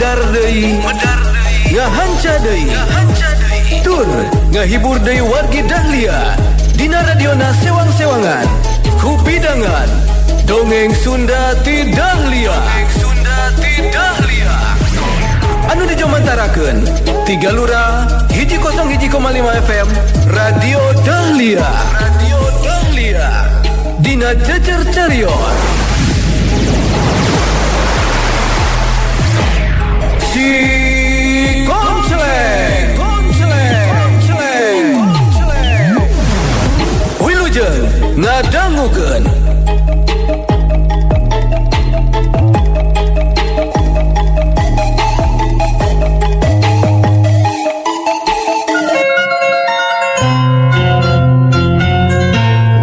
Medar deui, ngahanca deui, tur ngahibur deui wargi Dahlia dina radiona sewang-sewangan kupidangan Dongeng Sunda ti Dahlia. Dongeng Sunda ti Dahlia anu dijomantarakeun Tiga Lurah 101,5 FM Radio Dahlia. Radio Dahlia dina Jejer Carios Si Konceleng. Konceleng. Konceleng. Wilujeng ngadangukeun.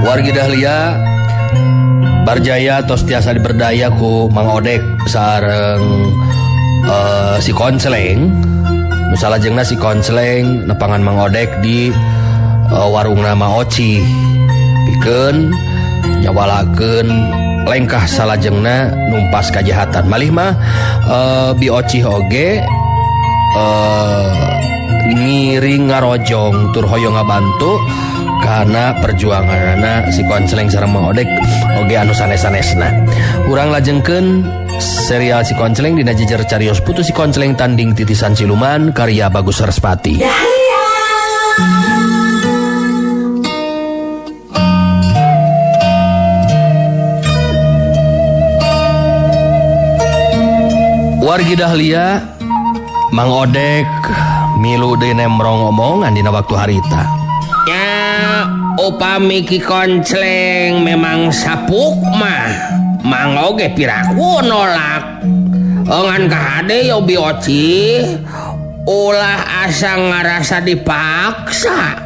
Wargi Dahlia Barjaya tos tiasa diberdaya ku Mang Odek sareng si Konceleng. Nu salajengna si Konceleng nepangan Mang Odek di warungna Ma Oci pikeun nyawalakeun lengkah salajengna numpas kajahatan. Malih mah Bi Oci oge ngiring ngarojong tur hoyong ngabantu karena perjuanganana si Konceleng sareng Mang Odek oge anu sanes-sanesna. Urang lajengkeun serial si Konceleng dina jejer carios putu si Konceleng tanding titisan siluman karya Bagus Respati. Wargi Dahlia, Mang Odek milu deui nemrong omongan dina waktu harita. Ya, upami Ki Konceleng memang sapuk mah, Mang oge piraku nolak. Ngan kahade yo Bi Oci, ulah asa ngarasa dipaksa.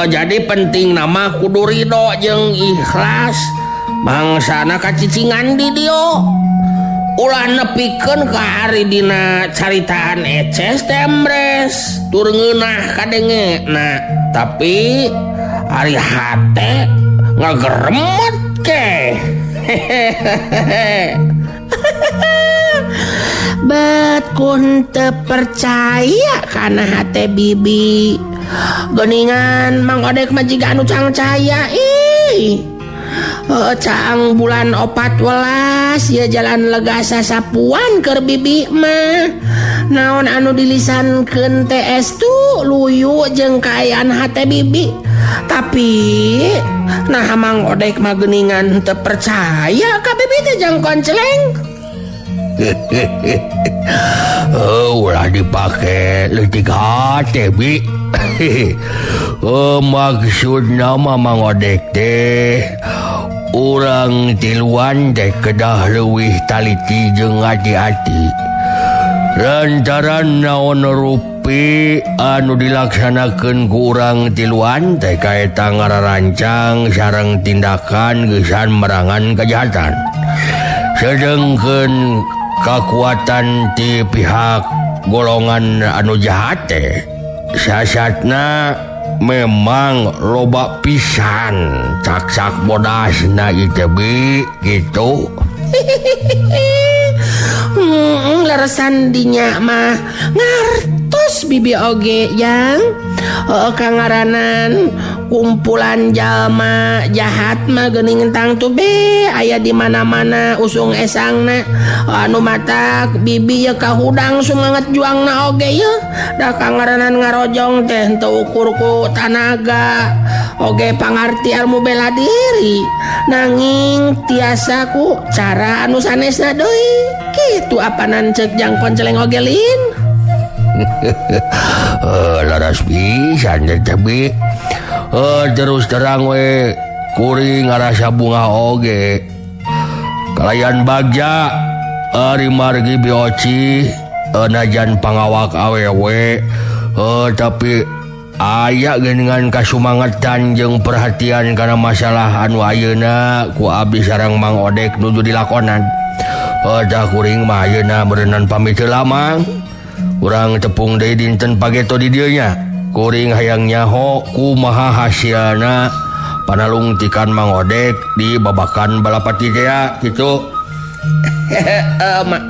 Jadi penting nama kudu ridho jeung ikhlas. Mangsana kacicingan di dieu. Ulah nepikeun ka ari dina caritaan eces tembres tur ngeunah kadenge. Nah, tapi ari hate ngageremet ke. Bet kun teu percaya kana hate bibi. Geuningan Mang Odek mah jiga anu cangcaya ih. Caang bulan 4 welas ya jalan lega sasapuan keur bibi mah. Naon anu dilisankeun TS tu luyu jeung kaayaan hate bibi. Tapi nah Mang Odek mah geuningan teu percaya ka bibi teh jang Konceleng. Oh, ulah dipake leutik hate bi. Oh, maksudna mah Mang Odek teh urang tiluan teh kedah leuwih taliti jeung hati-hati. Lantaran naon rupi anu dilaksanakeun ku urang tiluan teh kaeta ngararancang sareng tindakan geusan merangan kejahatan. Sedengkeun kakuatan ti pihak golongan anu jahat teh sasatna memang loba pisan caksak bodasna ieu bi gitu. Leresan dinya mah ngartos bibi oge yang kangaranan kumpulan jalma jahat mah geuning tangtu be aya di mana-mana usung esangna anu matak bibi ye kahudang sumanget juangna oge ye da kangaranan ngarojong teh teu ukur ku tanaga oge pangarti ilmu bela diri nanging tiasa ku cara anu sanesna deui kitu apanan ceuk Jang Konceleng oge lin. Laras pisan teh bi. Terus terang we kuring ngarasa bunga oge kalayan bagja ari margi Bi Oci najan pangawak awewe tapi aya geuningan kasumangetan jeung perhatian kana masalah anu ayeuna ku abdi sareng Mang Odek nuju dilakonan. Dah kuring mah ayeuna berenang pamit heula Mang. Urang tepung deui dinten pageto di dieu nya. Kuring hayang nyaho kumaha hasilna panalungtikan Mang Odek di babakan Balapati teh gitu.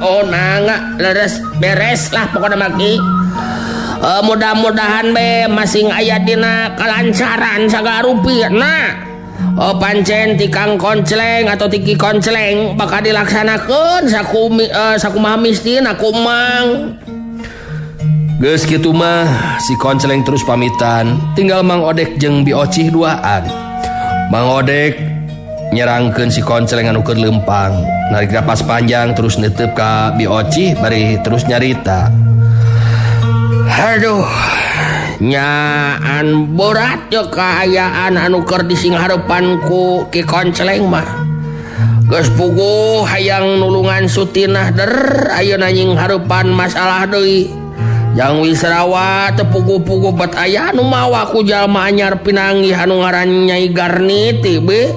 Oh mangga leres beres lah pokoknya mah Ki. Mudah-mudahan be masing aya dina kalancaran sagala rupi nah. Oh pancen ti Kang Koncleng atau ti Ki Koncleng bakal dilaksanakeun sakumaha mistina ku Mang. Geus kitu mah si Koncleng terus pamitan, tinggal Mang Odek jeung Bi Ocih duaan. Mang Odek nyerangkeun si Koncleng anu keur leumpang, narik napas panjang terus netep ka Bi Ocih bari terus nyarita. Aduh, nyaan berat ya kaayaan anu keur disingharepan ku Ki Koncleng mah. Geus puguh hayang nulungan Sutinah der ayeuna nyingharepan masalah deui. Jang Wisrawa teu puguh-puguh bet aya anu mawa ku jalma anyar pinanggih anu ngaran Nyai Garniti be.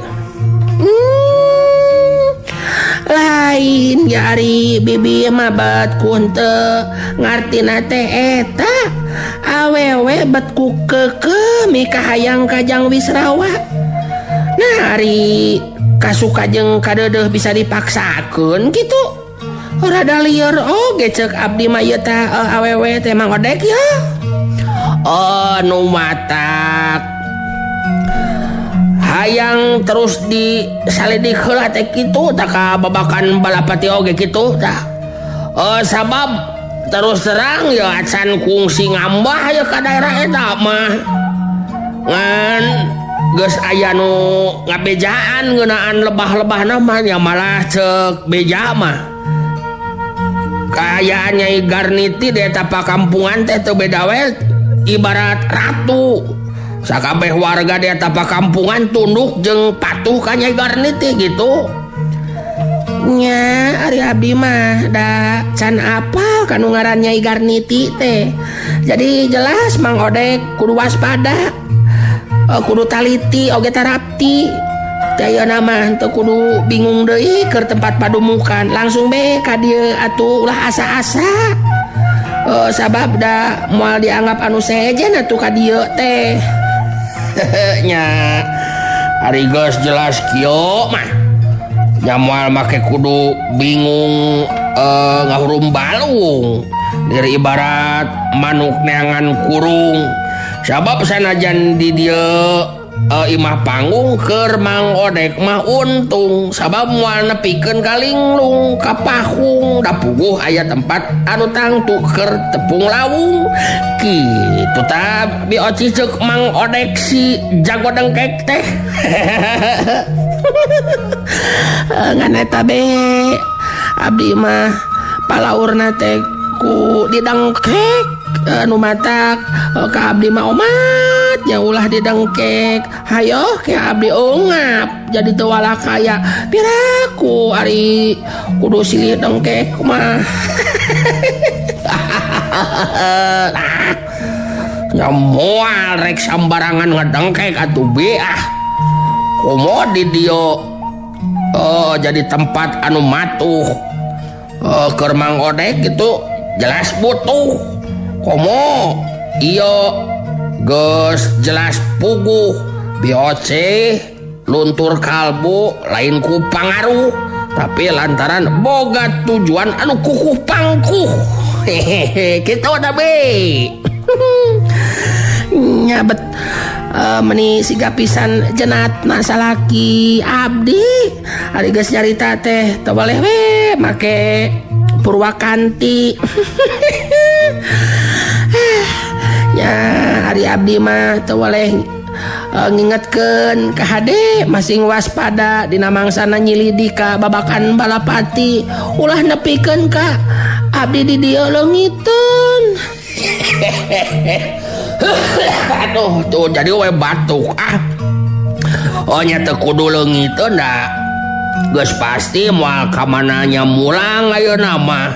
Lain jari bibi mah bet ku henteu ngartina teh eta awewe bet ku keukeuh mikahayang ka Jang Wisrawa. Nah ari kasuka jeung kadeudeuh bisa dipaksakeun kitu. Rada lieur oge ceuk abdi mah ieu tah awewe teh Mang Odek ya. Oh nu matak hayang terus di salidik heula teh kitu tah ka babakan Balapati oge kitu tah. Oh sabab terus terang ya acan kungsi ngambah ya ka daerah eta mah. Ngan geus aya nu ngabejaan ngeunaan lebah-lebahna mah nya malah ceuk beja mah. Kaayaan Nyai Garniti di eta pakampungan teh teu beda we ibarat ratu. Sakabeh warga di eta pakampungan tunduk jeung patuh ka Nyai Garniti gitu. Nya ari abdi mah da can apal kanu ngaran Nyai Garniti teh. Jadi jelas Mang Odek kudu waspada. Kudu taliti oge tarapti. Teh ayeuna mah teu kudu bingung deui keur tempat padumukan. Langsung be ka dieu atuh ulah asa-asa. Sabab da moal dianggap anu sejen atuh ka dieu teh. Nya ari geus jelas kieu mah. Nya moal make kudu bingung ngahurum balung. Diri ibarat manuk neangan kurung. Sabab sanajan di dieu imah panggung keur Mang Odek mah untung sabab moal nepikeun ka linglung ka pahung da puguh aya tempat anu tangtu keur tepung lawung kitu ta Bi Oci ceuk Mang Odek si jago dengkek teh. Ngan eta be abdi mah palaurna teh ku didengkek nu matak ka abdi mah omat nya ulah didengkek hayoh ke abdi ungap jadi teu walakaya piraku ari kudu silih dengkek mah. Nya moal rek sambarangan ngedengkek atuh be ah. Komo di dieu jadi tempat anu matuh keur Mang Odek gitu jelas butuh. Komo ieu geus jelas puguh BOC luntur kalbu lain ku pangaruh tapi lantaran boga tujuan anu kukuh pangkuh. Hehehe kitu da be. Nyabet meni siga pisan jenatna salaki abdi ari geus nyarita teh teu boleh we make Purwakanti. Ya ari abdi mah teu boleh ngingetkeun ka hade masing waspada dina mangsana nyilidik ka babakan Balapati ulah nepikeun ka abdi di dieu leungiteun. Aduh tuh jadi we batuk ah. Oh nya teu kudu leungiteun da geus pasti moal ka mananya mulang ayeuna mah.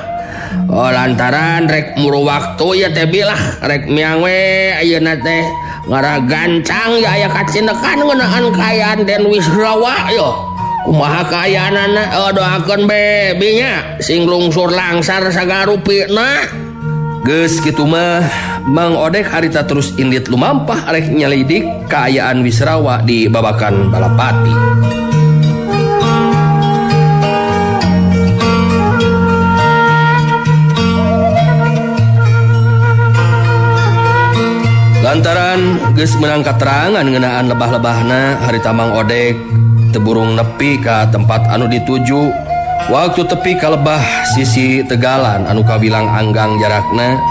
Oh lantaran rek muru waktu ya teh bilah rek miang we ayeuna teh ngaragancang ya aya kacindekan ngeunaan kaayaan Den Wisrawa yo. Kumaha kaayaanana doakeun be binya sing lungsur langsar sagala rupina. Geus kitu mah Mang Odek harita terus indit lumampah arek nyelidik kaayaan Wisrawa di babakan Balapati. Lantaran geus meunang katerangan ngeunaan lebah-lebahna harita Mang Odek teu burung nepi ka tempat anu dituju. Waktu tepi ka lebah sisi tegalan anu kawilang anggang jarakna,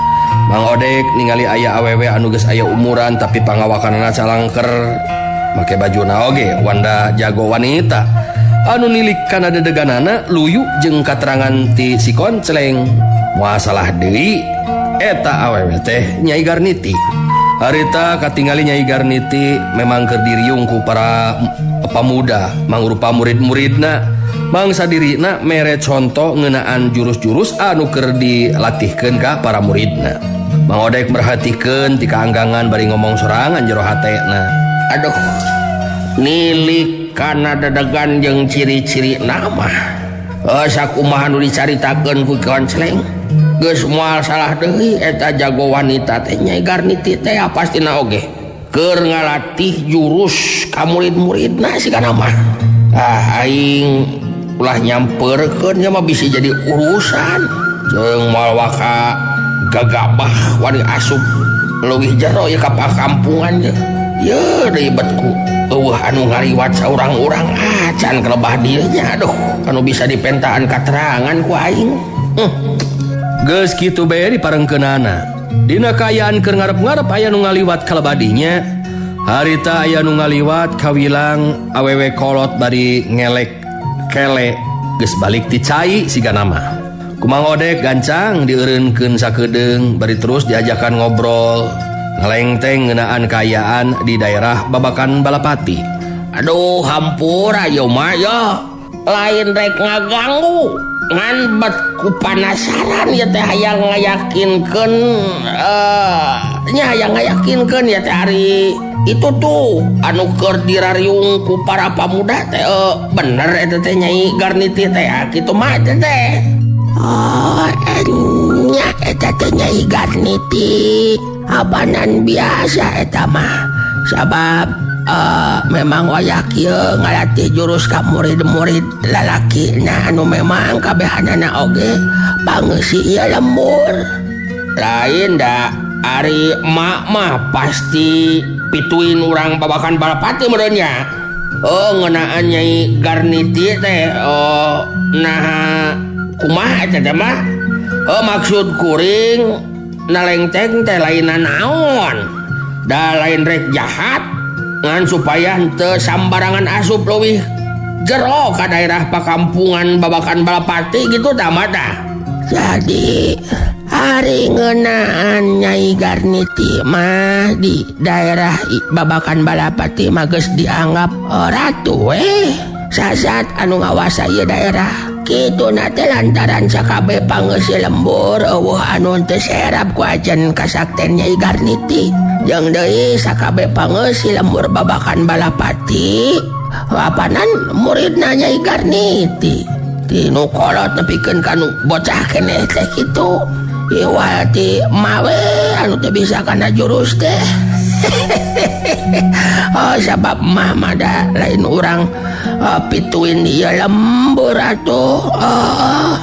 Mang Odek ningali aya awewe anu geus aya umuran tapi pangawakanana calangker. Make bajuna oge wanda jago wanita anu nilik kana dedeganana luyu jeung katerangan ti si Konceleng. Moal salah deui eta awewe teh Nyai Garniti. Harita katingali Nyai Garniti memang keur diriung ku para pamuda mangrupa murid-muridna. Mangsa dirina mere conto ngeunaan jurus-jurus anu keur dilatihkeun ka para muridna. Mang Odek merhatikeun ti kaanggangan bari ngomong sorangan jero hatena. Aduh, nilik kana dedegan jeung ciri-ciri nama. Sakumaha nu dicaritakeun ku Konceleng. Geus moal salah deui eta jago wanita teh Nyai Garniti teh pastina oge keur ngalatih jurus ka murid-muridna sigana mah. Ah, aing ulah nyamperkeun nya mah bisi jadi urusan. Jeung moal waka gagabah wani asup leuwih jero ieu ka pakampungan ye. Ye ribet ku eueuh anu ngaliwat saurang-urang acan kelebah dieu nya. Aduh, anu bisa dipentaan katerangan ku aing. Geus kitu bae diparengkeunana. Dina kaayaan keur ngarep-ngarep aya nu ngaliwat kalebadinya. Harita aya nu ngaliwat kawilang awewe kolot bari ngelek kele geus balik ti cai siga nama. Ku Mang Odek gancang dieureunkeun sakedeung bari terus diajakan ngobrol. Ngalengteng ngeunaan kaayaan di daerah Babakan Balapati. Aduh, hampura ieu mah ya. Lain rek ngaganggu, ngan bet ku panasaran ya teh hayang ngayakinkeun nya hayang ngayakinkeun ya teh ari itu tuh anu keur dirariung ku para pamuda teh bener eta teh Nyai Garniti teh kitu mah teh. Oh, nya eta teh Nyai Garniti abanan biasa eta mah sabab memang wayah kieu ngalatih jurus ka murid-murid lalaki na anu memang kabehanana oge pangeusi ieu lembur. Lain da ari emak mah pasti pituin urang Babakan Balapati meureun nya. Oh, ngeunaan Nyai Garniti teh oh nah kumaha eta teh mah? Oh, maksud kuring nalengteng teh lain naon. Da lain rek jahat ngan supaya henteu sambarangan asup leuwih jero ka daerah pakampungan Babakan Balapati gitu tah mah tah. Jadi ari ngeunaan Nyai Garniti mah di daerah Babakan Balapati mah geus dianggap ratu we. Sasat anu ngawasa ieu daerah. Kitu na teh lantaran sakabeh pangeusi lembur eueuh anu teu serap ku ajen kasakten Nyai Garniti. Jeung deui sakabeh pangeusi lembur Babakan Balapati apanan muridna Nyai Garniti. Tinu kolot nepikeun ka nu bocah keneh teh kitu. Iwal ti mawe anu teu bisa kana jurus teh. Oh, sabab mah mada lain urang pituin ieu lembur atuh. Oh,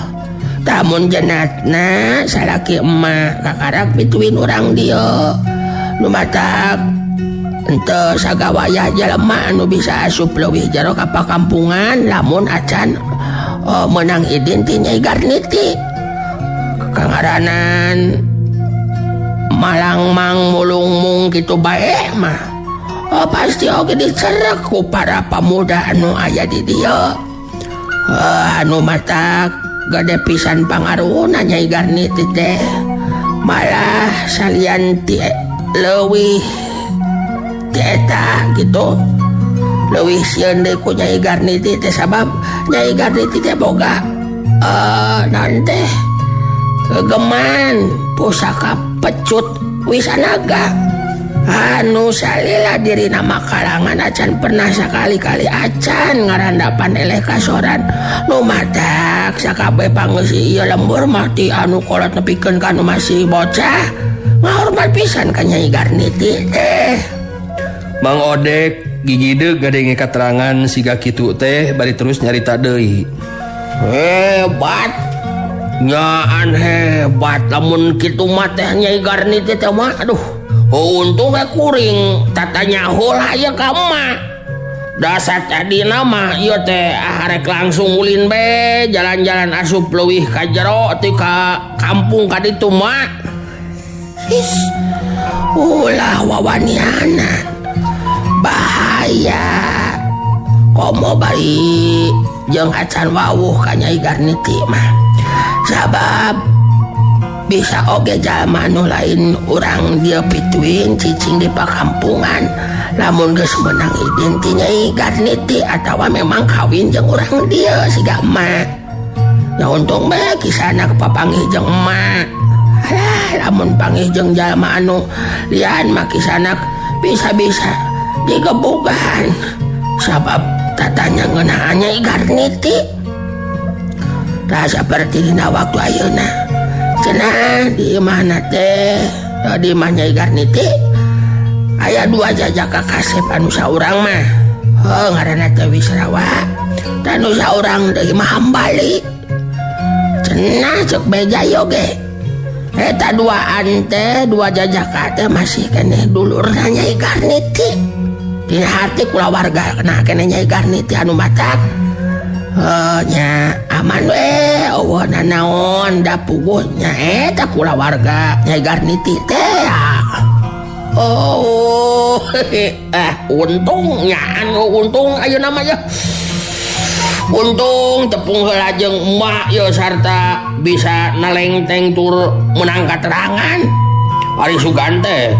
tamun jenatna salaki emak kakarak pituin urang dieu. Nu matak henteu sagawayah jelema anu bisa asup leuwih jero ka pakampungan lamun acan meunang idin ti Nyai Garniti. Kangaranan malangmang mulungmung kitu bae mah. Oh, pasti oge dicerek ku para pamuda anu aya di dieu. Anu matak gede pisan pangaruhna Nyai Garniti teh. Malah salian ti leuwih ti eta gitu. Leuwih sieun deui ku Nyai Garniti teh sabab Nyai Garniti teh boga naon teh gegeman pusaka pecut Wisanaga anu salila dirina makalangan acan pernah sakali-kali acan ngarandapan eleh kasoran nu matak sakabeh pangeusi ieu lembur mah ti anu kolot nepikeun ka anu masih bocah ngahormat pisan ka Nyai Garniti teh. Mang Odek gigideg ngadenge katerangan siga kitu teh bari terus nyarita deui. Hebat nyaan hebat lamun kitu mah teh Nyai Garniti teh mah aduh Oh, untung we kuring tatanya heula ieu ka emak. Dasar tadi nama ieu teh arek langsung ulin be jalan-jalan asup leuwih ka jero ti ka kampung ka ditu mah. Is ulah wawanianan. Bahaya. Komo bari jeung acan wawuh ka Nyai Garniti mah. Sabab bisa oge jalma nu lain urang dieu pituin cicing di pakampungan. Lamun geus meunang idin ti Nyai Garniti atawa memang kawin jeung urang dieu siga emak. Ya untung bae kisana papanggih jeung emak. Alah, lamun panggih jeung jalma anu lian mah kisana bisa-bisa digebugan. Sabab tatanya ngeunaan Nyai Garniti. Tah saperti dina waktu ayeuna. Cenah di imahna teh, di imah Nyai Garniti aya dua jajaka kasep anu saurang mah. Heuh ngaranna teh Wisrawa. Dan nu saurang deui mah Hambali. Cenah ceuk beja oge. Eta duaan teh, dua jajaka teh masih keneh dulurna Nyai Garniti. Dina hati kulawarga kena keneh Nyai Garniti anu matak. Heuh nya aman we eueuh nanaon da puguh nya eta kulawarga Nyai Garniti teh. Oh, untung nyaan untung ayeuna mah ya. Untung tepung heula jeung emak ya sarta bisa nalengteng tur menang katerangan. Ari sugan teh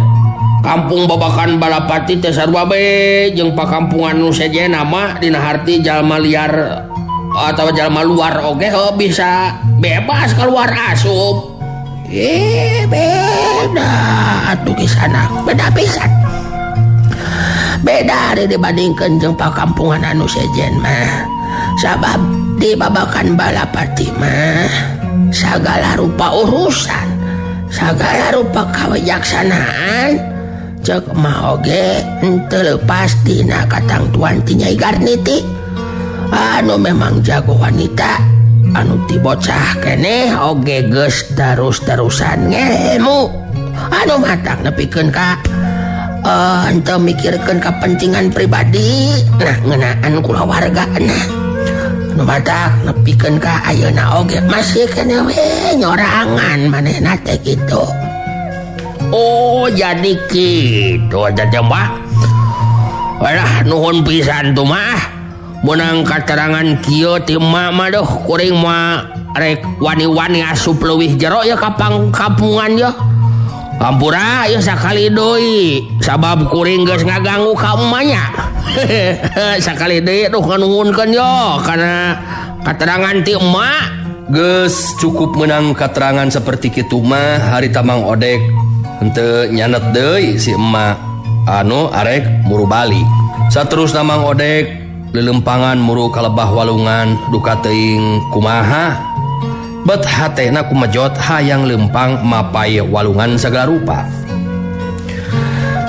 kampung Babakan Balapati teh sarua be jeung pakampungan nu sejenna mah dina harti jalma liar atau jalma luar oge heuh bisa bebas keluar asup. Beda atuh kisana, beda pisan. Beda ari dibandingkeun jeung pakampungan anu sejen mah. Sabab di Babakan Balapati mah sagala rupa urusan, sagala rupa kawijaksanaan ceuk mah oge henteu leupas tina katangtuan ti Nyai Garniti. Anu memang jago wanita, anu ti bocah keneh oge geus terus-terusan ngelmu. Anu matak nepikeun ka henteu mikirkeun kapentingan pribadi, nah ngeunaan kulawargana. Anu matak nepikeun ka ayeuna oge masih keneh we nyorangan manehna teh kitu. Oh, jadi kitu aja teh, Mbak. Alah, nuhun pisan tuh mah. Menang katerangan kieu ti emak mah duh kuring mah rek wani-wani asup leuwih jero ya ka kampungan ya. Hampura ya sakali deui sabab kuring geus ngaganggu ka emaknya. Sakali deui duh nganuhunkeun yo kana katerangan ti emak. Geus cukup menang katerangan seperti kitu mah harita Mang Odek henteu nyanet deui si emak anu arek muru bali. Saterusna Mang Odek lelempangan muru kalebah walungan duka teuing kumaha bet hatena kumejot hayang lempang mapai walungan sagala rupa.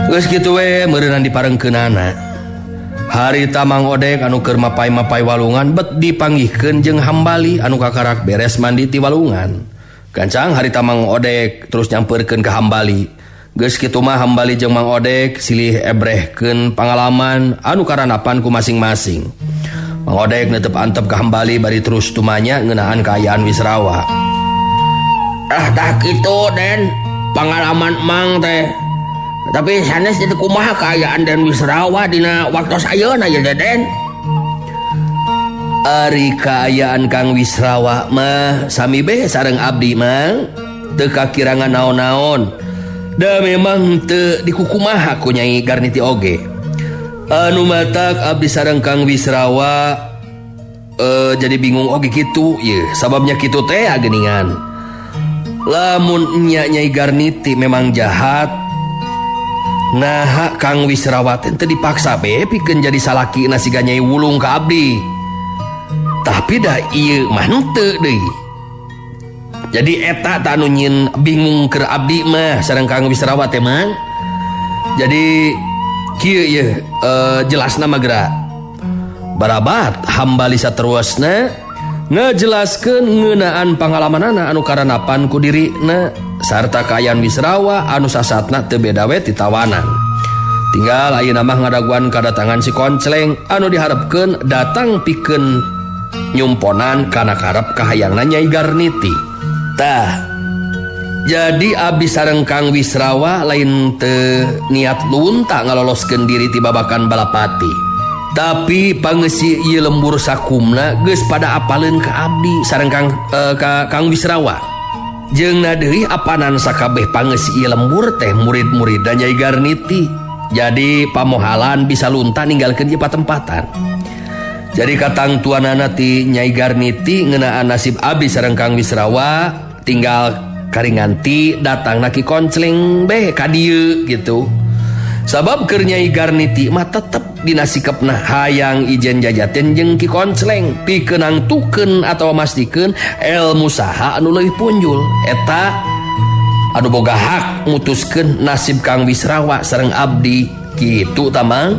Geus kitu we meureunan diparengkeunana. Harita Mang Odek anu keur mapai-mapai walungan bet dipanggihkeun jeung Hambali anu kakarak beres mandi ti walungan. Gancang harita Mang Odek terus nyamperkeun ka Hambali. Geus kitu mah Hambali jeung Mang Odek silih ebrehkeun pangalaman anu karanapan ku masing-masing. Mang Odek netep antep ka Hambali bari terus tumanya ngeunaan kaayaan Wisrawa. Ah tah kitu Den, pangalaman Mang teh. Tapi sanes itu kumaha kaayaan Den Wisrawa dina waktos ayeuna ye Den? Ari kaayaan Kang Wisrawa mah sami be sareng abdi Mang, teu kakirangan naon-naon. Da memang teu dikukumaha ku Nyai Garniti oge. Anu matak abdi sareng Kang Wisrawa jadi bingung oge kitu ye, sababnya kitu teh geuningan. Lamun nya Nyai Garniti memang jahat, naha Kang Wisrawa teh teu dipaksa be pikeun jadi salaki siga Nyai Wulung ka abdi. Tapi dah ieu mah henteu deui. Jadi eta tah anu nyieun bingung keur abdi mah sareng Kang Wisrawa teh Mang. Jadi kieu ye jelasna mah geura. Barabat Hambali saterusna ngajelaskeun ngeunaan pangalamanana anu karanapan ku dirina. Sarta kaayaan Wisrawa anu sasatna teu beda we ti tawanan. Tinggal ayeuna mah ngadaguan kadatangan si Koncleng anu diharepkeun datang pikeun nyumponan kana karep kahayangna Nyai Garniti. Tah, jadi abdi sareng Kang Wisrawa lain teu niat lunta ngaloloskeun diri ti babakan Balapati. Tapi pangeusi ieu lembur sakumna geus pada apaleun ka abdi sareng Kang Wisrawa. Jeung na deui apanan sakabeh pangeusi ieu lembur teh murid-murid Nyai Garniti. Jadi pamohalan bisa lunta ninggalkeun ieu patempatan. Jadi katangtuanana ti Nyai Garniti ngeunaan nasib abdi sareng Kang Wisrawa tinggal karinganti datangna Ki Koncleng beh ka dieu gitu. Sabab keur Nyai Garniti mah tetep dina sikepna hayang ijen jajaten jeung Ki Koncleng pikeun nangtukeun atawa mastikeun elmu saha anu leuwih punjul. Eta anu boga hak mutuskeun nasib Kang Wisrawa sareng abdi kitu tamang.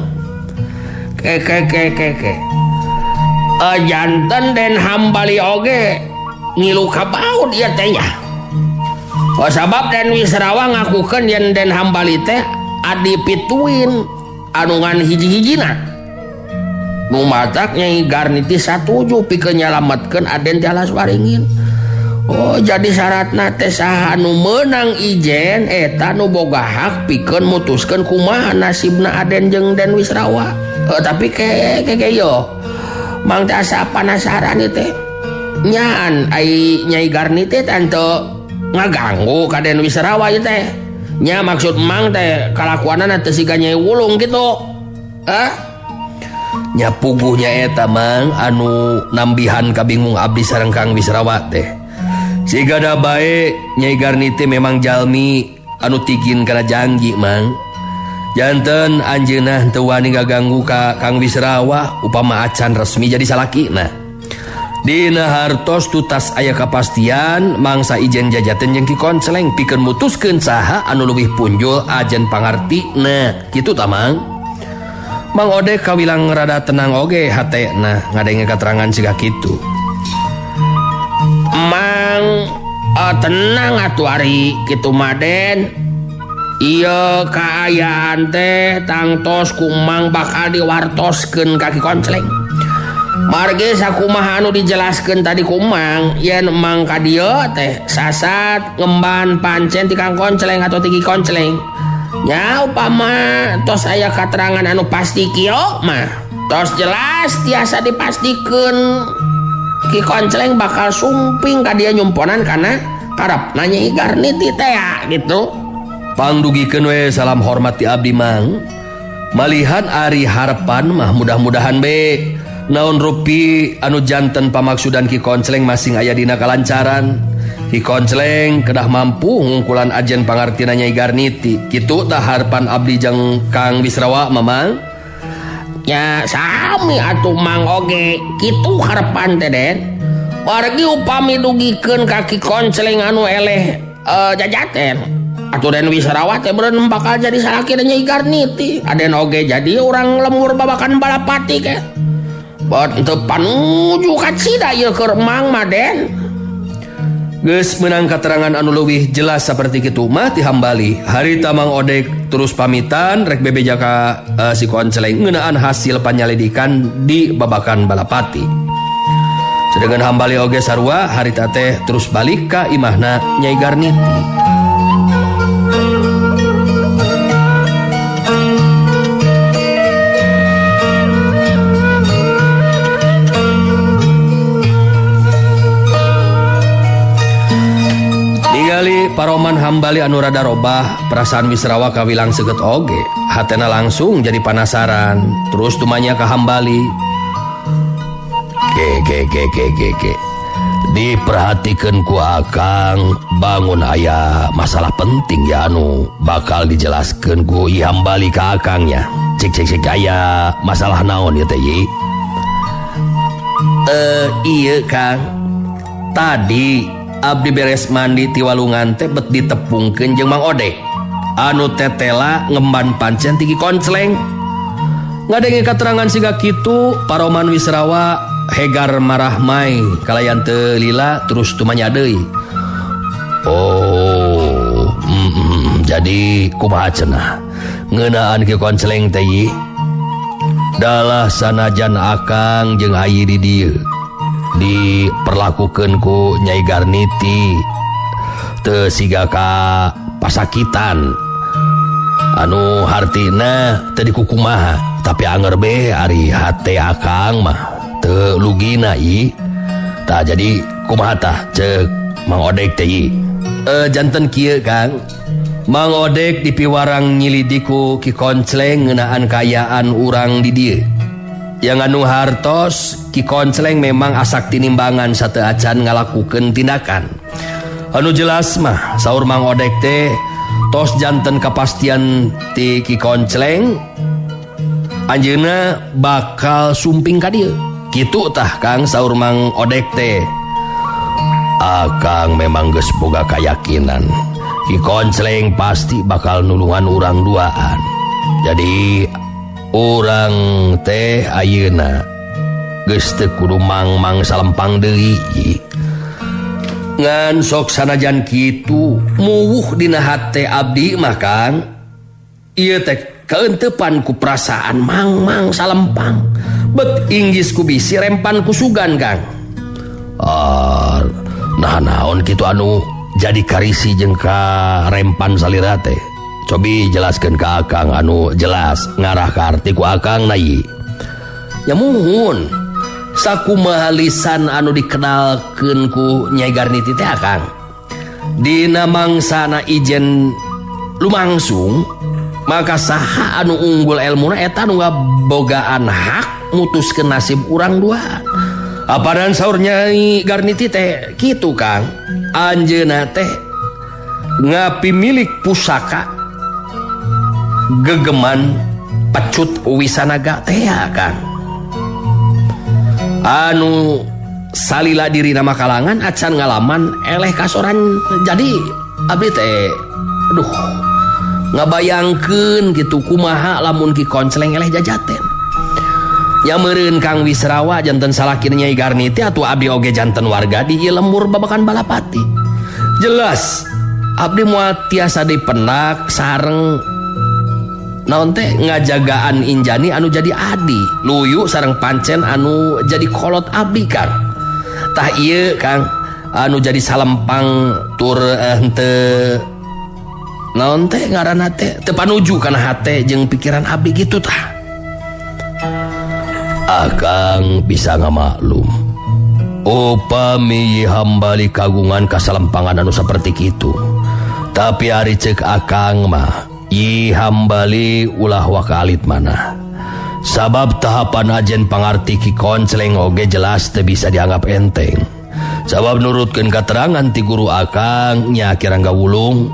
Ke ke ke ke ke. Janten Den Hambali oge ngilu kabaud ieu teh nya. Oh, sabab Den Wisrawa ngakukeun yen Den Hambali teh adi pituin anu ngan hiji-hijina. Nu matak Nyai Garniti satuju pikeun nyalametkeun Aden ti Alas Waringin. Oh, jadi syaratna teh saha anu meunang ijen eta nu boga hak pikeun mutuskeun kumaha nasibna Aden jeung Den Wisrawa. Tapi ke ke ke yo. Mang teh asa panasaran ieu teh. Nyaan ai Nyai Garniti teh teu ngaganggu ka Den Wisrawa ieu teh. Nya maksud Mang teh kalakuanana teu siga Nyai Wulung kitu. Hah? Nya puguhnya eta Mang anu nambihan kabingung abdi sareng Kang Wisrawa teh. Siga da bae Nyai Garniti memang jalmi anu tigin kana janji Mang. Janten anjeunna teu wani ngaganggu ka Kang Wisrawa upama acan resmi jadi salakina. Dina hartos tutas aya kapastian mangsa ijen jajaten jeung Ki Koncleng pikeun mutuskeun saha anu leuwih punjul ajen pangartina. Kitu ta Mang? Mang Odek kawilang rada tenang oge hatena ngadenge katerangan siga kitu. Mang tenang atuh ari kitu mah Den. Ieu kaayaan teh tangtos ku Mang bakal diwartoskeun ka Ki Koncleng. Margi sakumaha anu dijelaskeun tadi ku Mang, yen Mang ka dieu teh sasat ngemban pancen ti Kang Koncleng atau ti Ki Koncleng. Nya upama tos aya katerangan anu pasti kieu mah, tos jelas tiasa dipastikeun Ki Koncleng bakal sumping ka dieu nyumponan kana karepna Nyai Garniti teh gitu. Pangdugikeun we salam hormat ti abdi Mang. Malihan ari harepan mah mudah-mudahan be naon rupi anu janten pamaksudan Ki Koncleng masing aya dina kalancaran. Ki Koncleng kedah mampu ngungkulan ajen pangartina Nyai Garniti. Kitu tah harepan abdi jeung Kang Wisrawa Mamang. Ya sami atuh Mang oge kitu harepan teh Den. Wargi upami dugikeun ka Ki Koncleng anu eleh jajaten. Atuh Den Wisrawa teh beureun bakal jadi salaki Nyai Garniti. Aden oge jadi urang lembur babakan Balapati ke. Bot teu panuju kacida ieu keur Mang mah Den. Geus meunang katerangan anu leuwih jelas saperti kitu mah ti Hambali. Harita Mang Odek terus pamitan rek bebeja ka si Koncleng ngeunaan hasil panyalidikan di babakan Balapati. Sedangkan Hambali oge sarua harita teh terus balik ka imahna Nyai Garniti. Paroman Hambali anu rada robah perasaan Wisrawa kawilang seukeut oge hatena langsung jadi panasaran terus tumanya ka Hambali. Ke ke ke ke ke ke diperhatikeun ku Akang bangun aya masalah penting ya anu bakal dijelaskeun ku I Hambali ka Akangnya. Cek cek cek aya masalah naon ya teh Yi? Ieu Kang tadi abdi beres mandi ti walungan teh bet ditepungkeun jeung Mang Odek anu tetela ngemban pancen ti Ki Koncleng. Ngadenge katerangan siga kitu paroman Wisrawa hegar marah mai kalayan teu lila terus tumanya deui. Oh Jadi kumaha cenah ngeunaan Ki Koncleng teh dalah sanajan akang jeung ayi di dieu diperlakukeun ku Nyai Garniti teu siga ka pasakitan anu hartina teu dikukumaha, tapi anger be ari hate akang mah teu lugina i. Tah jadi kumaha tah ceuk Mang Odek teh? Janten kieu, Kang. Mang Odek dipiwarang nyilidiku Ki Koncleng ngeunaan kaayaan urang di dieu. Yang anu hartos Ki Koncleng memang asak tinimbangan sateu acan ngalakukeun tindakan. Anu jelas mah saur Mang Odek teh tos janten kepastian ti Ki Koncleng anjeunna bakal sumping ka dieu. Kitu tah, Kang, saur Mang Odek teh. Akang memang geus boga keyakinan Ki Koncleng pasti bakal nulungan urang duaan. Jadi urang teh ayeuna geus teu kudu mangmang salempang deui. Ngan sok sanajan kitu muwuh dina hate abdi mah, Kang, ieu teh kaentepan ku perasaan mangmang salempang, bet inggis ku bisi rempan ku sugan, Kang. Ah, nah naon kitu anu jadi karisi jeung ka rempan salira teh? Cobi jelaskeun ka akang anu jelas ngarah ka arti ku akang na ieu. Ya muhun, sakumaha lisan anu dikenalkeun ku Nyai Garniti teh, Kang, dina mangsana ijen lumangsung maka saha anu unggul elmuna eta anu ngabogaan hak mutuskeun nasib urang dua. Apanan saur Nyai Garniti teh kitu, Kang, anjeunna teh ngapi milik pusaka gegeman pecut wisanaga teh, Kang, anu salila diri nama kalangan acan ngalaman eleh kasoran. Jadi abdi teh aduh ngabayangkeun gitu kumaha lamun Ki Koncleng eleh jajaten. Nya meureun Kang Wisrawa janten salakina Nyai Garniti atuh abdi oge janten warga di ieu lembur babakan Balapati. Jelas abdi moal tiasa dipendak sareng naon teh ngajagaan Injani anu jadi adi luyu sareng pancen anu jadi kolot abdi, Kang. Tah ieu, Kang, anu jadi salempang tur henteu naon teh ngaranna teh teu panuju kana hate jeung pikiran abdi gitu tah. Akang bisa ngamaklum upami hambali kagungan kasalempangan anu seperti kitu, tapi ari ceuk akang mah Yi Hambali ulah waka alit mana, sabab tahapan ajen pangarti Ki Koncleng oge jelas teu bisa dianggap enteng, sabab nurutkeun katerangan ti guru akang nya Ki Rangga Wulung,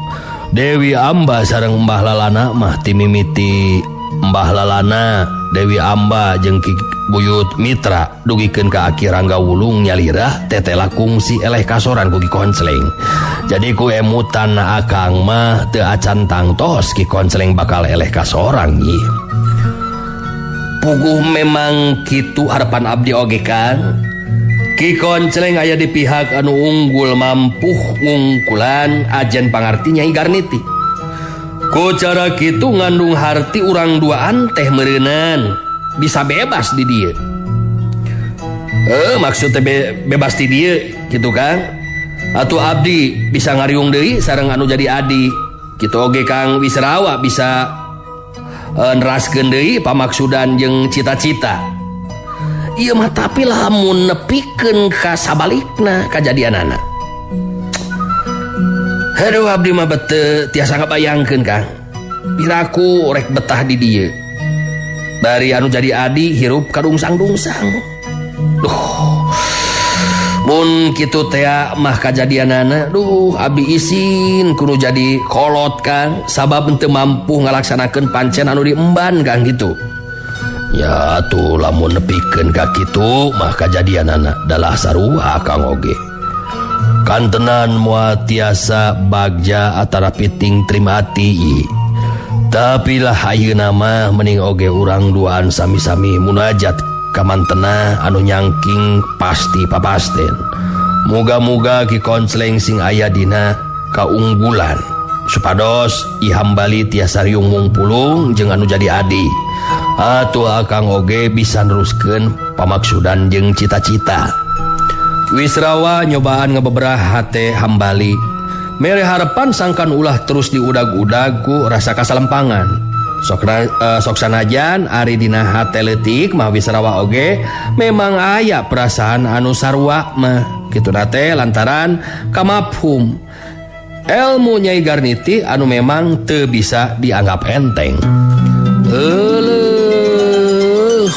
Dewi Amba sareng Mbah Lalana mah timimiti Mbah Lalana, Dewi Amba jeung Ki Buyut Mitra dugikeun ka Aki Rangga Wulung nyalira tetela kungsi eleh kasoran ku Ki Koncleng. Jadi ku emutan akang mah teu acan tangtos Ki Koncleng bakal eleh kasorang ieu. Puguh memang kitu harapan abdi oge, Kang. Ki Koncleng aya di pihak anu unggul mampuh ngungkulan ajen pangarti Nyai Garniti. Ku cara kitu ngandung harti urang duaan teh meureunan bisa bebas di dieu. Maksudnya bebas di dieu gitu, Kang. Atuh abdi bisa ngariung deui sareng anu jadi adi. Kitu oge Kang Wisrawa bisa neraskeun deui pamaksudan jeung cita-cita. Ieu mah tapi lamun nepikeun ka sabalikna kajadianana. Aduh, abdi mah bete tiasa ngabayangkeun, Kang. Piraku rek betah di dieu. Bari anu jadi adi hirup kadungsang-dungsang. Duh. Mun kitu teh mah kajadianana, duh abdi isin kudu jadi kolot, Kang, sabab teu mampu ngalaksanakeun pancen anu diemban, Kang, gitu. Ya tuh lamun nepikeun ka kitu mah kajadianana dalah sarua akang oge. Kantenan moal tiasa bagja atara piting terima ati. Tapi lah ayeuna mah mending oge urang duaan sami-sami munajat kamantena anu nyangking pasti papasten. Muga-muga Ki Koncleng sing aya dina kaunggulan. Supados I Hambali tiasa riung mungpulung jeung anu jadi adi. Atuh Akang oge bisa neruskeun pamaksudan jeung cita-cita. Wisrawa nyobaan ngebeberah hate Hambali. Mere harapan sangkan ulah terus diudag-udag ku rasa kasalempangan. Sok sanajan ari dina hate leutik mah Wisrawa oge memang aya perasaan anu sarua mah. Kitu teh lantaran kamafhum elmu Nyai Garniti anu memang teu bisa dianggap enteng. Euleuh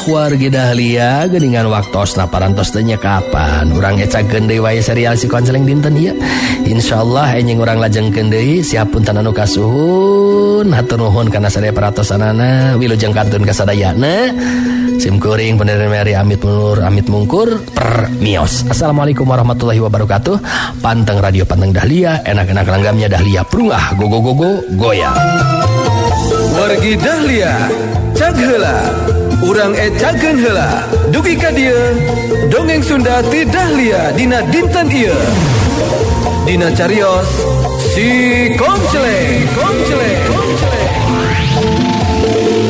wargi Dahlia geuningan waktosna parantos teh nya kapan urang ecakeun deui wae serial si Konceleng dinten ieu. Insyaallah enjing urang lajengkeun deui siap punten anu kasuhun hatur nuhun kana sadaya peratosanana wilujeng kantun kasadayana. Sim kuring pendiri Mary amit mundur amit mungkur permios. Assalamualaikum warahmatullahi wabarakatuh. Panteng radio panteng Dahlia, enak-enak langgamnya Dahlia prungah go go go go goyang. Wargi Dahlia, cag heula, urang ecakeun heula. Dugi ka dieu, dongeng Sunda ti Dahlia dina dinten ieu. Dina carios si Konceleng, Konceleng, Konceleng.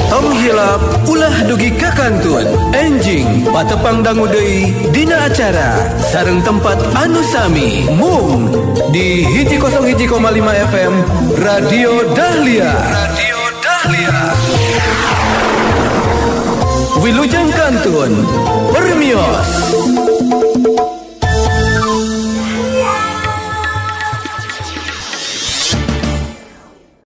Tong hilap ulah dugi ka kantun. Enjing patepang dangu deui dina acara sareng tempat anu sami mung di 101,5 FM Radio Dahlia. Radio Dahlia. Wilujeng kantun. Permios.